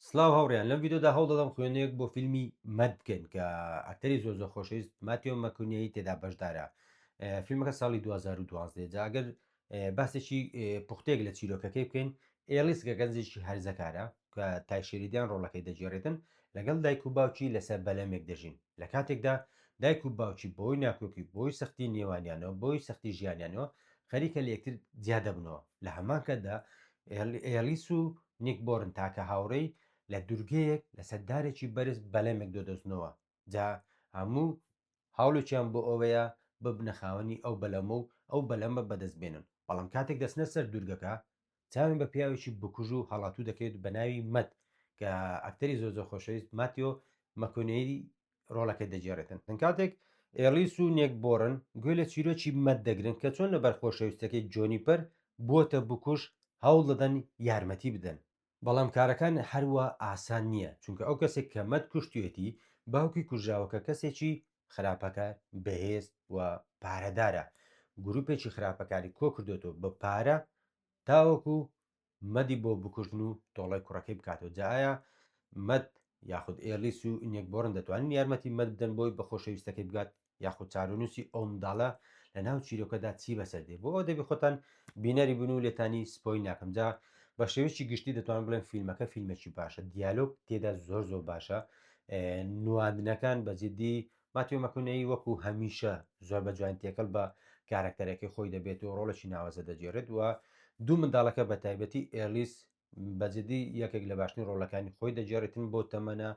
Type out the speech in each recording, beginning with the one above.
سڵاو هاوڕێیان لەم ڤیدیۆدا هەوڵدەدەم خوێندنەوەیەک بۆ فیلمی مەد بکەین کە ئەکتەری زۆر زۆر خۆشەویست ماتیۆ مەکونیی تێدا بەشدارە. فیلمەکە ساڵی 2012 جا ئەگەر باسێکی پوختێک لە چیرۆکەکەی بکەین، ئێڵیس کە گەنجێکی هەرزەکارە کە تای شێریدان ڕۆڵەکەی دەگێڕێتن، لەگەڵ دایک و باوکی لەسەر بەلەمێک دەژین. لە کاتێکدا دایک و باوکی بەهۆی ناکۆکی، بەهۆی سەختی نێوانیانەوە، بەهۆی سەختی ژیانیانەوە خەریکە لە یەکتر جیا دەبنەوە. لە هەمان کاتدا ئێڵیس و نیک بۆرن تاکە هاوڕێی لە دورگەیەک لەسەر دارێکی بەرز بەلەمێک دۆدۆزنەوە. جا هەموو هەوڵێکیان بۆ ئەوەیە ببنە خاوەنی ئەو بەلەمە و ئەو بەلەمە بەدەست بێنن. بەڵام کاتێک دەچنە سەر دورگەکە چاویان بە پیاوێکی بکوژ و هەڵاتوو دەکەوێت بە ناوی مەت کە ئەکتەری زۆر زۆر خۆشەویست ماتیۆ مەکۆنێی ڕۆڵەکەی دەگێڕێتن. کاتێک ئێڵیس و نێک بۆرن گوێ لە چیرۆکی مەت دەگرن کە چۆن لەبەر خۆشەویستەکەی جۆنیپەر بووەتە بکوژ، هەوڵ دەدەن یارمەتی بدەن. بەڵام کارەکان هەروا ئاسان نییە، چونکە ئەو کەسێک کە مەت کوشتویەتی، باوکی کوژراوەکە کەسێکی خراپەکار، بەهێز و پارەدارە، گروپێکی خراپەکاری کۆکردۆتەوە بە پارە تاوەکو مەدی بۆ بکوژن و تۆڵەی کوڕەکەی بکاتەوە. جا ئایا مەد یاخود ئێلیس و نیک بۆرن دەتوانن یارمەتی مەد بدەن بۆی بە خۆشەویستەکەی بگات؟ یاخود چارەنووسی ئەو منداڵە لە ناو چیرۆکەدا چی بەسەر دێ؟ بۆ ئەوە دەبی خۆتان بینەری بن و لێتانی spoil ناکەم. جا بە شێوەیەکی گشتی دەتوانم بڵێم فیلمەکە فیلمێکی باشە، دیالۆگ تێدا زۆر زۆر باشە، نواندنەکان بە جدی ماتیۆ مەکونەی وەکو هەمیشە زۆر بە جوانی تێکەڵ بە کارەکتەرەکەی خۆی دەبێت و ڕۆڵێکی ناوازە دەگێڕێت و دوو منداڵەکە بە تایبەتی ئێلیس بە جدی یەکێک لە باشترین ڕۆڵەکانی خۆی دەگێڕێتن بۆ تەمەنە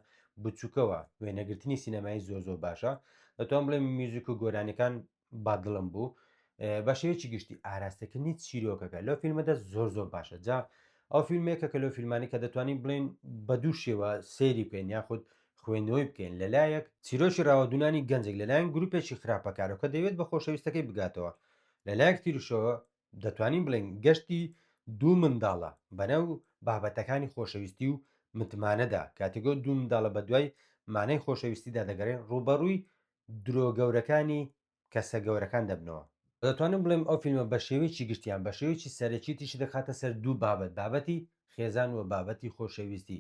بچووکەوە. وێنەگرتنی سینەمایی زۆر زۆر باشە، دەتوانم بڵێم میوزیک و گۆرانیەکان بە دڵم بوو. بە شێوەیەکی گشتی ئاراستەکردنی چیرۆکەکە لەو فیلمەدا زۆر زۆر باشە. جا ئەو فیلمێکە کە لەو فیلمانی کە دەتوانین بڵێن بە دوو شێوە سەیری بکەین یاخود خوێندنەوەی بکەین، لەلایەک چیرۆکی ڕاوەدوونانی گەنجێک لەلایەن گروپێکی خراپەکارەوە کە دەیەوێت بە خۆشەویستەکەی بگاتەوە، لەلایەک تریشەوە دەتوانین بڵێین گەشتی دوو منداڵە بەناو بابەتەکانی خۆشەویستی و متمانەدا، کاتێک ئەو دوو منداڵە بەدوای مانای خۆشەویستیدا دەگەڕێن ڕووبەڕووی درۆ گەورەکانی کەسە گەورەکان دەبنەوە. دەتوانم بڵێم ئەو فیلمە بە شێوەیەکی گشتی یان بە شێوەیەکی سەرەکی تیشک دەخاتە سەر دوو بابەت، بابەتی خێزان و بابەتی خۆشەویستی.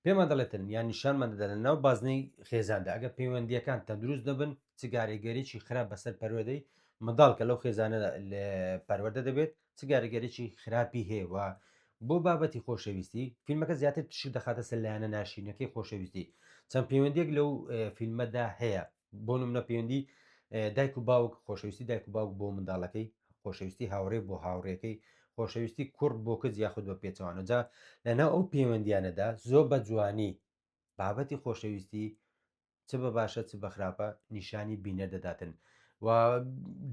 پێمان دەڵێتن یان نیشانمان دەدەن لە ناو بازنەی خێزاندا ئەگەر پەیوەندییەکان تەندروست نەبن چ گارێگەریی خراپ بەسەر پەروەردەی منداڵ کە لەو خێزانە پەروەردە دەبێت چ گارێگەریی خراپی هەیە و بۆ بابەتی خۆشەویستی فیلمەکە زیاتر تیشک دەخاتە سەر لایەنە ناشرینەکەی خۆشەویستی. چەند پەیوەندییەک لەو فیلمەدا هەیە، بۆ نمونە پەیوەندی دایک و باوک، خۆشەویستی دایک و باوک بۆ منداڵەکەی، خۆشەویستی هاوڕێ بۆ هاوڕێکەی، خۆشەویستی کوڕ بۆ کچ یاخود بە پێچەوانە. جا لەناو ئەو پەیوەندیانەدا زۆر بە جوانی بابەتی خۆشەویستی چ بە باشە چ بە خراپە نیشانی بینەر دەداتن و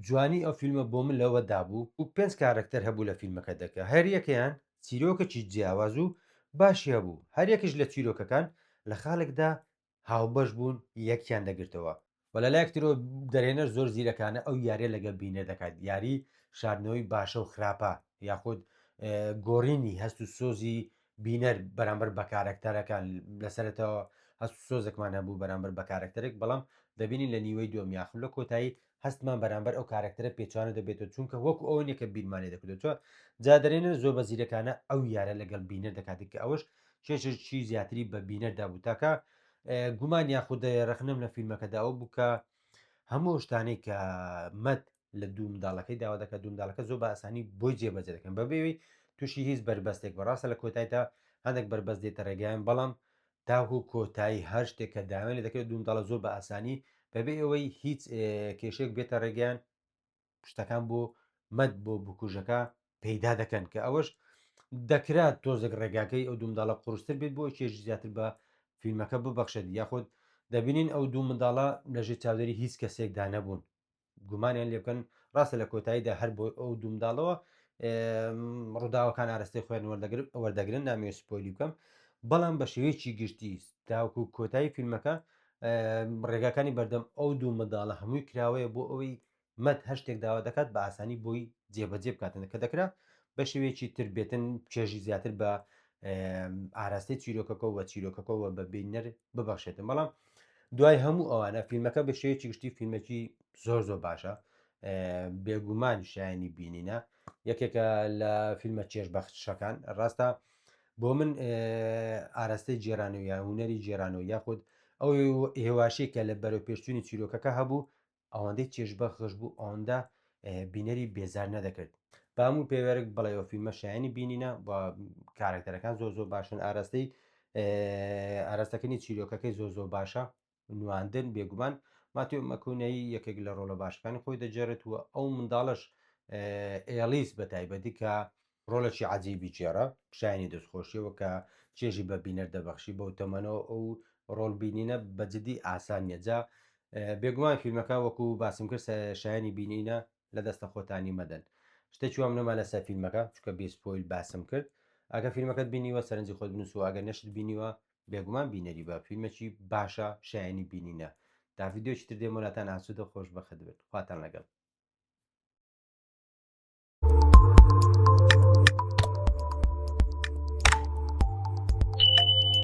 جوانی ئەو فیلمە بۆ من لەوە دابوو و پێنج کارەکتەر هەبوو لە فیلمەکە دەکە هەریەکەیان چیرۆکێکی جیاواز و باشی هەبوو، هەریەکیش لە چیرۆکەکان لە خاڵێکدا هاوبەش بوون یەکیان دەگرتەوە. وە لە لایەک ترەوە دەرهێنەر زۆر زیرەکانە ئەو یاریە لەگەڵ بینەر دەکات، یاری شاردنەوەی باشە و خراپە یاخود گۆڕینی هەست و سۆزی بینەر بەرامبەر بە کارەکتەرەکان. لە سەرەتاوە هەست و سۆزێکمان هەبوو بەرامبەر بە کارەکتەرێک، بەڵام دەبینین لە نیوەی دووەم یاخود لە کۆتایی هەستمان بەرامبەر ئەو کارەکتەرە پێچوانە دەبێتەوە، چونکە وەکو ئەوە نیە کە بیرمان لێ دەکردەوە. جا دەرێنەر زۆر بە زیرەکانە ئەو یارە لەگەڵ بینەر دەکات کە ئەوەش چێژێکی زیاتری بە بینەر دابوو. تاکە گومان یاخود ڕەخنەم لە فیلمەکەدا ئەوە بوو کە هەموو شتانەی کە مەت لە دوو منداڵەکەی داوا دەکات، دوو منداڵەکە زۆر بە ئاسانی بۆی جێبەجێ دەکەن بەبێ ئەوەی تووشی هیچ بەربەستێک بە. ڕاستە لە کۆتاییدا هەندێک بەربەست دێتە ڕێگایان، بەڵام تاکو کۆتایی هەر شتێک کە داوێن لێ دەکرێت دوو منداڵە زۆر بە ئاسانی بەبێ ئەوەی هیچ کێشەیەک بێتە ڕێگەیان شتەکان بۆ مەد بۆ بکوژەکە پەیدا دەکەن، کە ئەوەش دەکرا تۆزێک ڕێگاکەی ئەو دوو منداڵە قورستر بێت بۆ چێژی زیاتر بە فیلمەکە ببەخشێت. یاخود دەبینین ئەو دوو منداڵە لەژێر چاودێری هیچ کەسێکدا نەبوون، گومانیان لێ بکەن. ڕاستە لە کۆتاییدا هەر بۆ ئەو دوو منداڵەوە ڕووداوەکان ئارەستەی خۆیان وەردەگرن، نامەوێت spoil ی بکەم، بەڵام بە شێوەیەکی گشتی تاوەکو کۆتایی فیلمەکە ڕێگاکانی بەردەم ئەو دوو منداڵە هەمووی کراوەیە بۆ ئەوەی مەد هەر شتێک داوا دەکات بە ئاسانی بۆی جێبەجێ بکاتن، کە دەکرا بە شێوەیەکی تر بێتن چێژی زیاتر بە ئاراستەی چیرۆکەکە و چیرۆکەکەەوە بە بینەر ببەخشێتن. بەڵام دوای هەموو ئەوانە فیلمەکە بە شێوەیەکی گشتی فیلمێکی زۆر زۆر باشە، بێگومان شایانی بینینە، یەکێکە لە فیلمە چێژبەخشەکان. ڕاستە. بۆ من ئاراستەی گێرانەوە یا هونەری گێرانەوە یاخود ئەو هێواشەی کە لە بەرەو پێشچوونی چیرۆکەکە هەبوو ئەوەندەی چێژبەخش بوو ئەوەندە بینەری بێزار نەدەکرد. بە هەموو پێوەرێک بڵێ ئەو فیلمە شایەنی بینینە و کارەکتەرەکان زۆر زۆر باشن، ئاراستەی ئاراستەکردنی چیرۆکەکەی زۆر زۆر باشە، نواندن بێگومان ماتیۆ مەکۆنەی یەکێک لە ڕۆڵە باشەکانی خۆی دەگێڕێت و ئەو منداڵەش ئێڵیس بە تایبەتی کە ڕۆڵێکی عەجیبی گێڕا، شایەنی دەستخۆشیەوە کە چێژی بە بینەر دەبەخشی بەو تەمەنەوە ئەو ڕۆڵ بینینە بە جدی ئاسان نیە. جا بێگومان فیلمەکە وەکو باسم کرد شایەنی بینینە، لە دەستە خۆتانی مەدەن. شتێکی وام نەما لەسەر فیلمەکە چونکە بێ spoil باسم کرد. ئەگەر فیلمەکەت بینیوە سەرنجی خۆت بنووسەوە، ئەگەر نەشت بینیوە بێگومان بینەری بە، فیلمێکی باشە شایەنی بینینە. تا ڤیدیۆیەکی تر دێمەوە لاتان ئاسوودە خۆشبەخت بن. خواتان لەگەڵ.